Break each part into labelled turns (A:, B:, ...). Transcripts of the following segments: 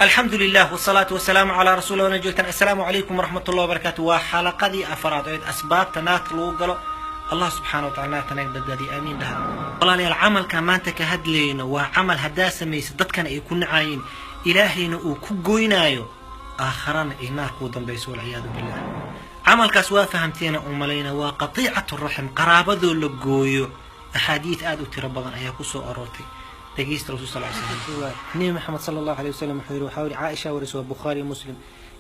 A: Alxamdu lilah wasalaatu wasalaamu calaa rasuuli wana joogtaan. Assalaamu calaykum waraxmat ullahi wabarakaatu. Waa xalaqadii afaraad oo asbaabta naarta lagu galo. Allah subxaana wa tacala naarta naga badbaadiya, aamiin dhaha. Walaalayaal, camalka maanta ka hadlayno waa camal haddaa samaysa dadkana ay ku nacaayeen, Ilaahayna uu ku goynaayo, aakharana ay naar kuu dambayso, walciyaadu billah. Camalkaas waa fahamteena u malayna, waa qatiicatu raxim, qaraabadoo la gooyo. Axaadiid aada u tiro badan ayaa ku soo aroortay. Dhegeysta rasul sal slam, Nebi Maxamed sala allahu alay wasalam wuxuu yidhi, waxaa yidhi Caaisha waris, waa Bukhaari, Muslim: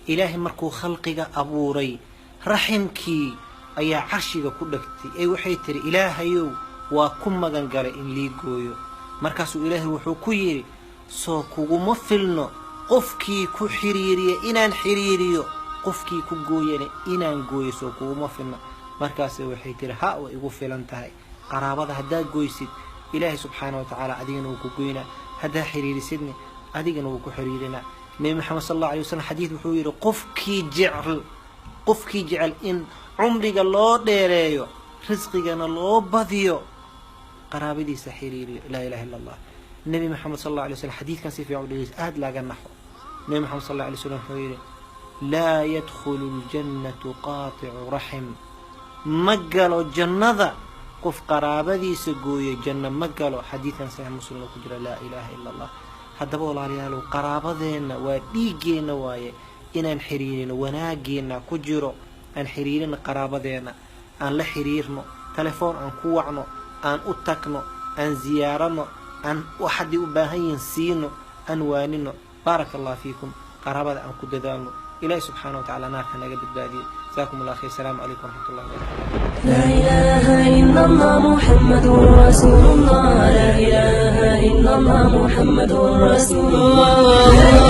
A: Ilaahay markuu khalqiga abuuray, raximkii ayaa carshiga ku dhegtay ee waxay tiri: "Ilaahayow, waa ku magan galay in lii gooyo." Markaasuu Ilaahay wuxuu ku yidhi: "Soo kuguma filno qofkii ku xiriiriya inaan xiriiriyo, qofkii ku gooyana inaan gooyo? Soo kuguma filno?" Markaase waxay tiri: "Ha, way igu filan tahay." Qaraabada haddaad goysid, Ilaahay subxaana wa tacaala adigana wuu ku goynaa, haddaa xiriirisidna adigana wuu ku xiriirinaa. Nebi Maxamed sal allahu alay wasalam xadiid wuxuu yidhi: Qofkii jecel in cumriga loo dheereeyo, risqigana loo badiyo, qaraabadiisa xiriiriyo. Laa ilaha illa Allah. Nebi Maxamed sal alla alay slam xadiidkan si fiican u dhegeys, aada laaga naxo. Nebi Maxamed sal alla alay slam wuxuu yidhi: "Laa yadkhulu ljannatu qaaticu raxim." Ma galo jannada qof qaraabadiisa gooyo, janno ma galo. Xadiidkan Saxiix Muslim oo ku jira. Laa ilaaha illa Allah. Haddaba walaalayaalow, qaraabadeenna waa dhiiggeenna waaye, inaan xiriirino wanaageenna ku jiro. Aan xiriirino qaraabadeenna, aan la xiriirno, telefoon aan ku wacno, aan u tagno, aan ziyaarano, aan waxaday u baahan yihiin siino, aan waanino. Baaraka allah fiikum. Qaraabada aan ku dadaalno. Ilaahi subxaana wa tacala naarka naga badbaadiyey. Jazaakum allah khayr. Asalaamu calaykum waraxmat ullahi wabarakatu.
B: لا إله إلا الله محمد رسول الله. لا إله إلا الله محمد رسول الله.